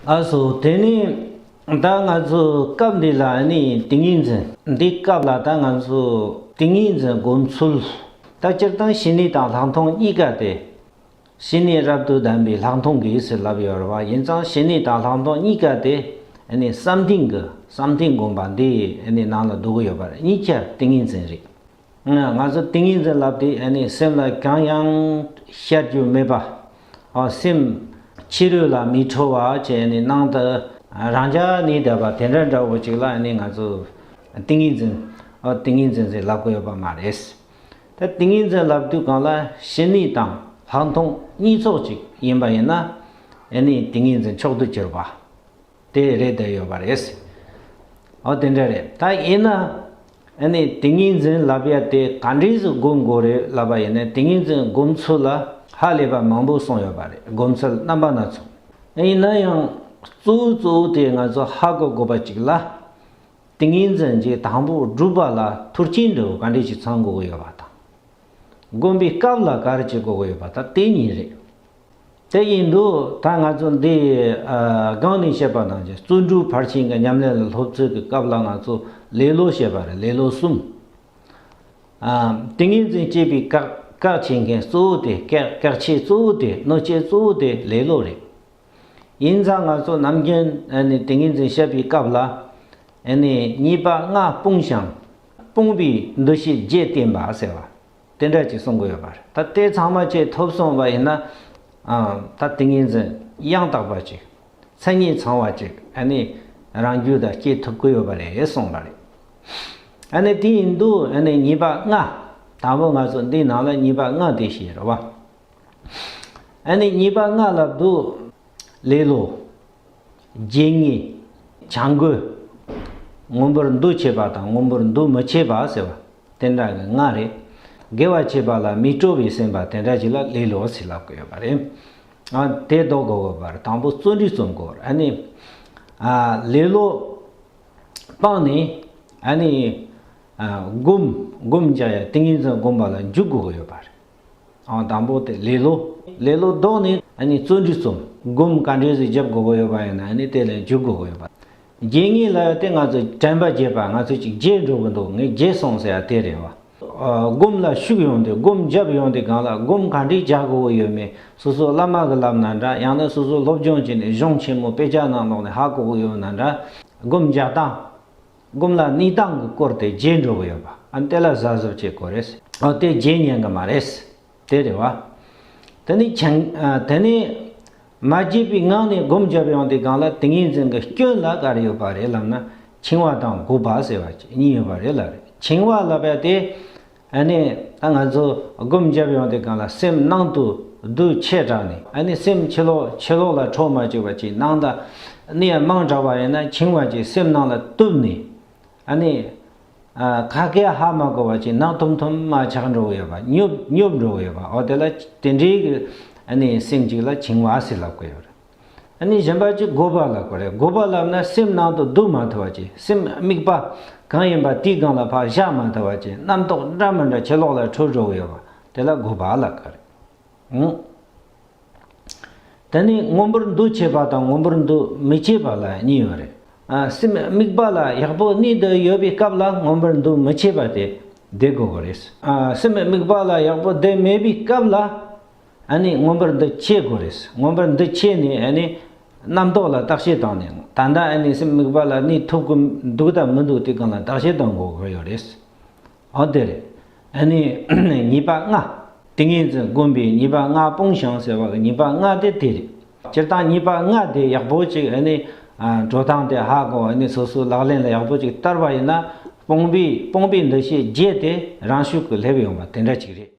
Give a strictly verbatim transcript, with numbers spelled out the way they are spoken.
ཨ་སོ་དེ་ནི་ད་ང་ཚོ་སྐབས་འདི་ལ་ནི་ཏིང་ངེ་འཛིན་འདི་སྐབས་ལ་ད་ང་ཚོ་ཏིང་ངེ་འཛིན་སྒོམ་ཚུལ། ད་སྤྱིར་བཏང་ཞི་གནས་དང་ལྷག་མཐོང་གཉིས་ཀ་དེ། ཞི་གནས་རབ་ཏུ་ལྡན་པའི་ལྷག་མཐོང་གིས་ཟེར་ལབ་ཡོད་རེད་བ། ཡིན་ཙང་ཞི་གནས་དང་ལྷག་མཐོང་གཉིས་ཀ་དེ་ཨ་ནི་བསམ་གཏན་གྱི་བསམ་གཏན་སྒོམ་པ་འདི་ཨ་ནི་ནང་ལ་འདུ་གི་ཡོད་པ་རེད། གཉིས་ཆ་ཏིང་ངེ་འཛིན་རེད། ང་ང་ཚོ་ཏིང་ངེ་འཛིན་ལབ་དེ་ཨ་ནི་སེམས་ལ་གང་ཡང་བཤད་རྒྱུ་མེད་པ། ཨ་སེམས་ཕྱི་རོལ་ལ་མི་འཕྲོ་བ་བྱས་ནས་ནང་དུ་རང་འཇགས་གནས་བསྡད་པ་དེ་འདྲ་འདྲ་བོ་ཅིག་ལ་ཨ་ནི་ང་ཚོ་ཏིང་ངེ་འཛིན། ཨ་ཏིང་ངེ་འཛིན་ཟེར་ལབ་གི་ཡོད་པ་མ་རེད། ད་ཏིང་ངེ་འཛིན་ལབ་དུས་སྒང་ལ་ཞི་གནས་དང་ལྷག་མཐོང་གཉིས་ཚོགས་ཅིག་ཡིན་པ་ཡིན་ན་ཨ་ནི་ཏིང་ངེ་འཛིན་མཆོག་ཏུ་གྱུར་པ་དེ་རེད་བསྡད་ཡོད་པ་རེད། ཨོ་དེ་འདྲ་རེད། ད་ཡིན་ན་ཨ་ནི་ཏིང་ངེ་འཛིན་ལབ་ཡ་དེ་ག་འདྲས་སུ་སྒོམ་དགོས་རེད་ལབ་པ་ཡིན་ན། ཏིང་ངེ་འཛིན་སྒོམ་ཚུལ་ལ་ཧ་ལས་པ་མང་པོ་གསུངས་ཡོད་པ་རེད། སྒོམ་ཚུལ་རྣམ་པ་སྣ་ཚོགས། ཡིན་ན་ཡང་གཙོ་བོ་གཙོ་བོ་དེ་ང་ཚོ་ཧ་གོ་དགོས་པ་ཅིག་ལ། ཏིང་ངེ་འཛིན་གྱི་དང་པོ་སྒྲུབ་པ་ལ་མཐུན་རྐྱེན་འདྲ་བོ་ག་འདྲས་ཅིག་ཚང་དགོས་ཀྱི་ཡོད་པ་དང་། སྒོམ་པའི་སྐབས་ལ་ག་རེ་བྱེད་དགོས་ཀྱི་ཡོད་པ་དང་དེ་གཉིས་རེད། དེ་ཡིན་དུས་ད་ང་ཚོ་འདི་ཨ་སྒང་ནས་བཤད་པ་ནང་བཞིན་བརྩོན་འགྲུས་ཕར་ཕྱིན་གྱི་ཉམས་ལེན་ལ་སློབ་ཚུལ་གྱི་སྐབས་ལ་ང་ཚོ་ལེ་ལོ་བཤད་པ་རེད། ལེ་ལོ་གསུམ། ཨ་ཏིང་ངེ་འཛིན་སྐྱེས་པའི་བཀག་བཀག་བྱེད་མཁན་གཙོ་བོ་དེ། བཀག་བཀག་བྱེད་གཙོ་བོ་དེ། གནོད་བྱེད་གཙོ་བོ་དེ་ལེ་ལོ་རེད། ཡིན་ཙང་ང་ཚོ་ནམ་རྒྱུན་ཨ་ནི་ཏིང་ངེ་འཛིན་བཤད་པའི་སྐབས་ལ་ཨ་ནི་ཉེས་པ་ལྔ་སྤོང་ཞིང་སྤོང་བའི་འདུ་ཤེས་བརྒྱད་བསྟེན་པ་ཟེར་བ་དེ་འདྲ་ཅིག་གསུང་གི་ཡོད་པ་རེད། ད་དེ་ཚང་མ་ཅིག་ཐོབ་སོང་བ་ཡིན་ན་ཨ་ད་ཏིང་ངེ་འཛིན་ཡང་དག་པ་ཅིག་མཚན་ཉིད་ཚང་བ་ཅིག་ཨ་ནི་རང་རྒྱུད་ལ་སྐྱེ་ཐུབ་ཀྱི་ཡོད་པ་རེད་གསུངས་པ་རེད། ཨ་ནི་དེ་ཡིན་དུས་ཨ་ནི་ཉེས་པ་ལྔ། དང་པོ་ང་ཚོ་འདིའི་ནང་ལ་ཉེས་པ་ལྔ་དེ་བཤད་རེད་བ། ཨ་ནི་ཉེས་པ་ལྔ་ལབ་དུས་ལེ་ལོ། བརྗེད་ངས། བྱ་འགུལ། མངོན་པར་འདུ་བྱེད་པ་དང་མངོན་པར་འདུ་མི་བྱེད་པ་ཟེར་བ་དེ་འདྲ་གི་ལྔ་རེད། དགེ་བ་བྱེད་པ་ལ་མི་སྤྲོ་བའི་སེམས་པ་དེ་འདྲ་ཅིག་ལ་ལེ་ལོ་ཟེར་ལབ་ཀྱི་ཡོད་པ་རེད། ཨ་དེ་ལྡོག་དགོས་པར་དང་པོ་བརྩོན་འགྲུས་རྩོམ་དགོས། ཨ་ནི་ཨ་ལེ་ལོ་སྤངས་ནས་ཨ་ནི་ཨ་སྒོམ་སྒོམ་རྒྱག་ཡ་ཏིང་ངེ་འཛིན་སྒོམ་པ་ལ་འཇུག་དགོས་ཀྱི་ཡོད་པ་རེད། ཨང་དང་པོ་དེ་ལེ་ལོ། ལེ་ལོ་ལྡོག་ནས་ཨ་ནི་བརྩོན་འགྲུས་རྩོམ། སྒོམ་ག་འདྲས་སེ་རྒྱབ་དགོས་ཀྱི་ཡོད་པ་ཡིན་ན་ཨ་ནི་དེ་ལ་འཇུག་དགོས་ཀྱི་ཡོད་པ། བརྗེད་ངས་ལབ་ཡ་དེ་ང་ཚོ་དྲན་པ་བརྗེད་པ། ང་ཚོ་ཅིག་བརྗེད་འགྲོ་གི་འདུག་ངས་བརྗེད་སོང་ཟེར་ཡ་དེ་རེད་བ། ཨ་སྒོམ་ལ་ཤུགས་ཡོང་དུས་སྒོམ་རྒྱབ་ཡོང་དུས་སྒང་ལ་སྒོམ་ག་འདྲས་རྒྱག་དགོས་ཀྱི་ཡོད་མེད་སོ་སོ་བླ་མ་གིས་ལབ་ན་འདྲ། ཡང་ན་སོ་སོ་སློབ་སྦྱོང་བྱས་ནས་གཞུང་ཆེན་མོ་དཔེ་ཆ་ནང་ལོགས་ནས་ཧ་གོ་གི་ཡོད་ན་འདྲ། སྒོམ་རྒྱག་སྟངས། སྒོམ་ལ་གནས་སྟངས་ཀྱི་སྐོར་དེ་བརྗེད་འགྲོ་གི་ཡོད་པ། ཨ་ནི་དེ་ལ་གཟབ་གཟབ་བྱེད་དགོས་རེད། ཨ་དེ་བརྗེད་ཉན་གི་མ་རེད། དེ་རེད་བ། དེ་ནི་ཆང་ཨ་དེ་ནི་མ་བརྗེད་པའི་ངང་ནས་སྒོམ་རྒྱབ་ཡོང་དུས་སྒང་ལ་ཏིང་ངེ་འཛིན་གྱི་སྐྱོན་ལ་ག་རེ་ཡོད་པ་རེད་ལབ་ན། འཆིང་བ་དང་འགོག་པ་ཟེར་བ་གཉིས་ཡོད་པ་རེད་ལབ་རེད། འཆིང་བ་ལབ་ཡ་དེ་ཨ་ནི་ད་ང་ཚོ་སྒོམ་རྒྱབ་ཡོང་དུས་སྒང་ལ་སེམས་ནང་དུ་སྡུག་ཆེ་དྲགས་ནས་ཨ་ནི་སེམས་ཕྱི་ལོགས་ཕྱི་ལོགས་ལ་འཕྲོ་མ་བཅུག་པ་ཅིག་ནང་ད་གནས་ཡ་མང་དྲགས་པ་ཡིན་ན་འཆིང་བ་ཅིག་སེམས་ནང་ལ་གཏུབས་ནས། ཨ་ནི་ཨ་ཁ་སྐད་ཧ་མ་གོ་བ་ཅིག་ནག་ཐུམ་ཐུམ་མ་ཆགས་འགྲོ་གི་ཡོད་པ། ཉོབ་ཉོབ་འགྲོ་གི་ཡོད་པ། འོ་དེ་ལ་དེ་འདྲའི་གི་ཨ་ནི་སེམས་ཅིག་ལ་འཆིང་བ་ཟེར་ལབ་གི་ཡོད་རེད། ཨ་ནི་གཞན་པ་ཅིག་འགོག་པ་ལབ་གི་རེད། འགོག་པ་ལབ་ན་སེམས་ནང་དུ་སྡུག་མ་ཐུབ་པ་ཅིག་སེམས་དམིགས་པ་གང་ཡིན་པ་དེའི་སྒང་ལ་ཕར་བཞག་མ་ཐུབ་པ་ཅིག་རྣམ་རྟོག་འདྲ་མི་འདྲ་ཕྱི་ལོགས་ལ་འཕྲོ་འགྲོ་གི་ཡོད་པ་དེ་ལ་འགོག་པ་ལབ་གི་རེད། ཨང་། དེ་ནི་མངོན་པར་འདུ་བྱེད་པ་དང་མངོན་པར་འདུ་མི་བྱེད་པ་ལ་གཉིས་ཡོད་རེད། ཨ་སེམས་དམིགས་པ་ལ་ཡག་པོ་གནས་བསྡད་ཡོད་པའི་སྐབས་ལ་མངོན་པར་འདུ་མི་བྱེད་པ་དེ་བསྡད་དགོས་པ་རེད། ཨ་སེམས་དམིགས་པ་ལ་ཡག་པོ་བསྡད་མེད་པའི་སྐབས་ལ་ཨ་ནི་མངོན་པར་འདུ་བྱེད་དགོས་རེད། མངོན་པར་འདུ་བྱས་ནས་ཨ་ནི་རྣམ་རྟོག་ལ་བརྟག་དཔྱད་བཏང་ནས་ད་ལྟ་ཨ་ནི་སེམས་དམིགས་པ་ལ་གནས་ཐུབ་ཀྱི་འདུག་དང་མི་འདུག་དེ་སྒང་ལ་བརྟག་དཔྱད་གཏོང་དགོས་ཀྱི་ཡོད་རེད། འོ་དེ་རེད། ཨ་ནི་ཉེས་པ་ལྔ། ཏིང་ངེ་འཛིན་སྒོམ་པའི་ཉེས་པ་ལྔ་སྤོང་ཞིང་ཟེར་བ་གི་ཉེས་པ་ལྔ་དེ་དེ་རེད། སྤྱིར་བཏང་ཉེས་པ་ལྔ་དེ་ཡག་པོ་ཅིག་ཨ་ནི་ཨ་འགྲོ་སྟངས་དེ་ཧ་གོ་ཨ་ནི་སོ་སོའི་ལག་ལེན་ལ་ཡག་པོ་ཅིག་བསྟར་བ་ཡིན་ན་སྤོང་བའི་སྤོང་བའི་འདུ་ཤེས་བརྒྱད་དེ་རང་ཤུགས་ཀྱིས་སླེབས་ཡོང་བ་དེ་འདྲ་ཅིག་རེད།